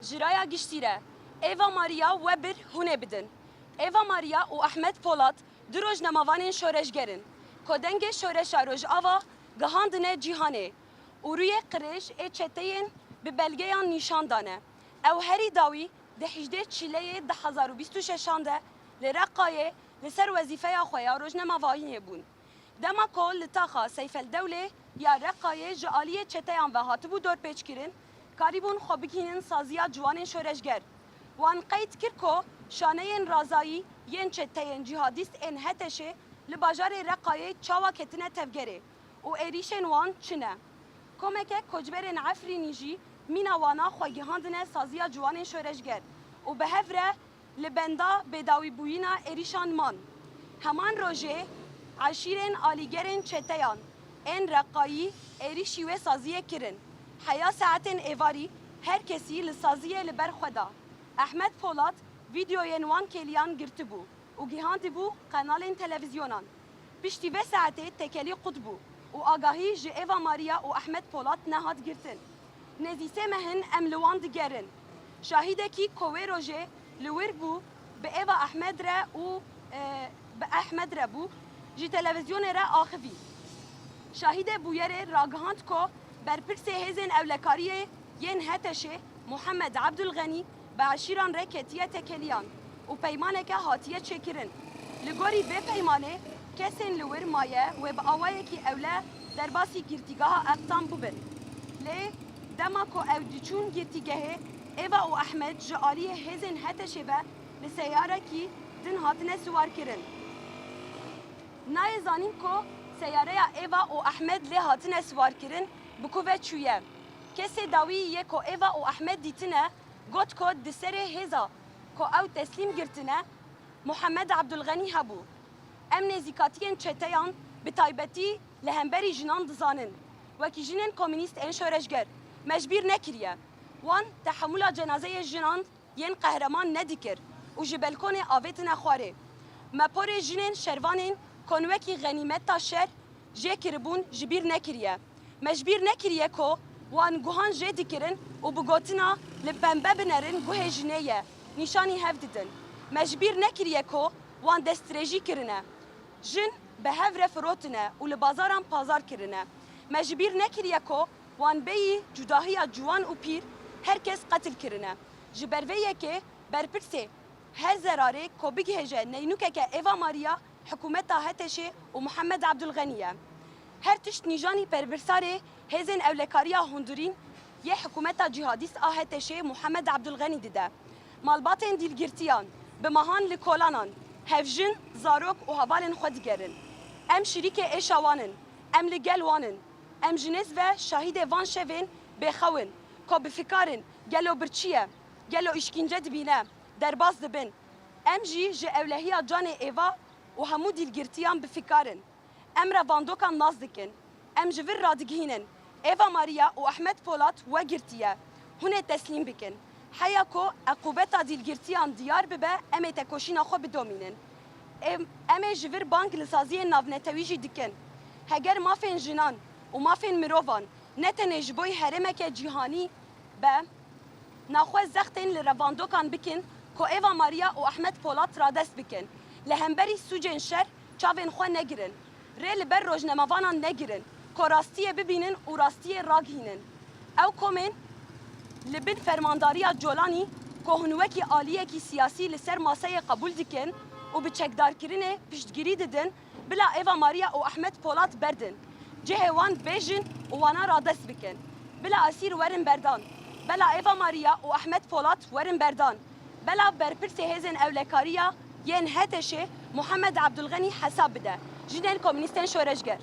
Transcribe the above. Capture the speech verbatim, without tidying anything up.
Ji raya giştî re, Eva Maria we bir hûn ê bidin. Eva Maria û Ahmet Polat du rojnamevanên şoreşger in, ku dengê şoreşa Rojava gihandine cîhanê û rûyê qirêj ê çeteyên bi belgeyan nîşan dane. Ew herî dawî di hejdê Çîleyê du hezar û bîst û şeşan de li Reqayê li ser wezîfeya xwe ya rojnamevaniyê bûn. Dema ku li taxa Seyfeldewlê ya Reqayê ji aliyê çeteyan ve hatibû dorpêçkirin, karîbûn xwe bigihînin saziya ciwanên şoreşger. Wan qeyd kir ku şaneyên razayî yên çeteyên cîhadîst ên HTŞê li bajarê Reqayê çawa ketine tevgerê û êrîşên wan çi ne. Komeke koçberên Efrînî jî mîna wana xwe gihandine saziya ciwanên şoreşger û bi hev re li benda bêdawîbûyîna êrîşan man. Heman rojê eşîrên alîgerên çeteyan ên Reqayî êrîşî wê saziyê kirin. Heya saetên êvarî her kesî li saziyê li ber xwe da. Ehmed Polat vîdeoyên wan kêliyan girtibû û gihandibû qenalên televîzyonan. Piştî vê saetê tekelî qut bû û agahî ji Eva Maria û Ehmed Polat nehat girtin. Nêzî sê meh in em li wan digerin. Şahîdekî ku wê rojê li wir bû, bi Eva Ehmed re û, e, bi Ehmed re bû, ji televîzyonê re axivî. Şahîdê bûyerê ragihand ku berpirsê hêzên ewlekariyê yên HTŞê Muhammed Abdulxenî bi eşîran re ketiye tekeliyan û peymaneke hatiye çêkirin. Li gorî vê peymanê kesên li wir maye wê bi awayekî ewle derbasî girtîgeha Ektam bibin. Lê dema ku ew diçûn girtîgehê, Eva û Ehmed ji aliyê hêzên HTŞê ve li seyarekî din hatine siwarkirin. Nayê zanîn ku seyareya Eva û Ehmed lê hatine siwarkirin bi ku ve çûye. Kesê dawî yê ku Eva û Ehmed dîtine, got ku di serê hêza ku ew teslîm girtine, Muhammed Abdulxenî hebû. Em nêzîkatiyên çeteyan bi taybetî li hemberî jinan dizanin. Wekî jinên komînîst ên şoreşger me ji bîr nekiriye. Wan tehemûla cenazeyê jinan yên qehreman nedikir û ji belkonê avêtine xwarê. Me porê jinên şervanên kon wekî xenîmeta şer jê kiribûn ji bîr nekiriye. Me ji bîr nekiriye ku wan guhan jê dikirin û bi gotina "Li pembe binerin guhê jinê ye" nîşanî hev didin. Me ji bîr nekiriye ku wan destdirêjî kirine. Jin bi hev re firotine û li bazaran pazar kirine. Me ji bîr nekiriye ku wan bêyî cudahiya ciwan û pîr her kes qetil kirine. Ji ber vê yekê berpirsê her zerarê ku bigihêje neynûkeke Eva Maria, hikûmeta HTŞê û Muhammed Abdulxenî ye. Her tişt nîjanî berpirsarê hêzên ewlekariya hundirîn yê hikûmeta cîhadîst a HTŞê Muhammed Abdulxenî dide. Malbatên dîlgirtiyan bi mehan li kolanan, hevjin, zarok û hevalên xwe digerin. Em şirîkê êşa wan in. Em li gel wan in. Em ji nêz ve şahîdê van şevên bêxew in, ku bifikarin, gelo birçî ye, gelo îşkînce dibîne, derbas dibin. Em jî ji ewlehiya canê Eva û hemû dîlgirtiyan bifikarin. Em revandokan nas dikin. Em ji vir radigihînin. Eva Maria û Ehmed Polat we girtiye. Hûn ê teslîm bikin. Heya ku eqûbeta dîlgirtiyan diyar bibe, em ê tekoşîna xwe bidomînin. Em, em ê ji vir bang li saziyên navnetewî jî dikin. Heger mafên jinan û mafên mirovan ne tenê ji bo herêmeke cîhanî be, naxwe zextên li revandokan bikin ku Eva Maria û Ehmed Polat radest bikin. Li hemberî sûcên şer çavên xwe negirin. Rê li ber rojnamevanan negirin ku rastiyê bibînin û rastiyê ragihînin. Ew komên li bin fermandariya Colanî ku hûn wekî aliyekî siyasî li ser maseyê qebûl dikin û bi çekdarkirinê piştgirî didin, bila Eva Maria û Ehmed Polat berdin. Cihê wan bêjin û wana radest bikin. Bila esîr werin berdan. Bela Eva Maria û Ehmed Polat werin berdan. Bela berpirsê hêzên ewlekariya yên HTŞê Muhammed Abdulxenî hesab bide. Jinên komînîstên şoreşger.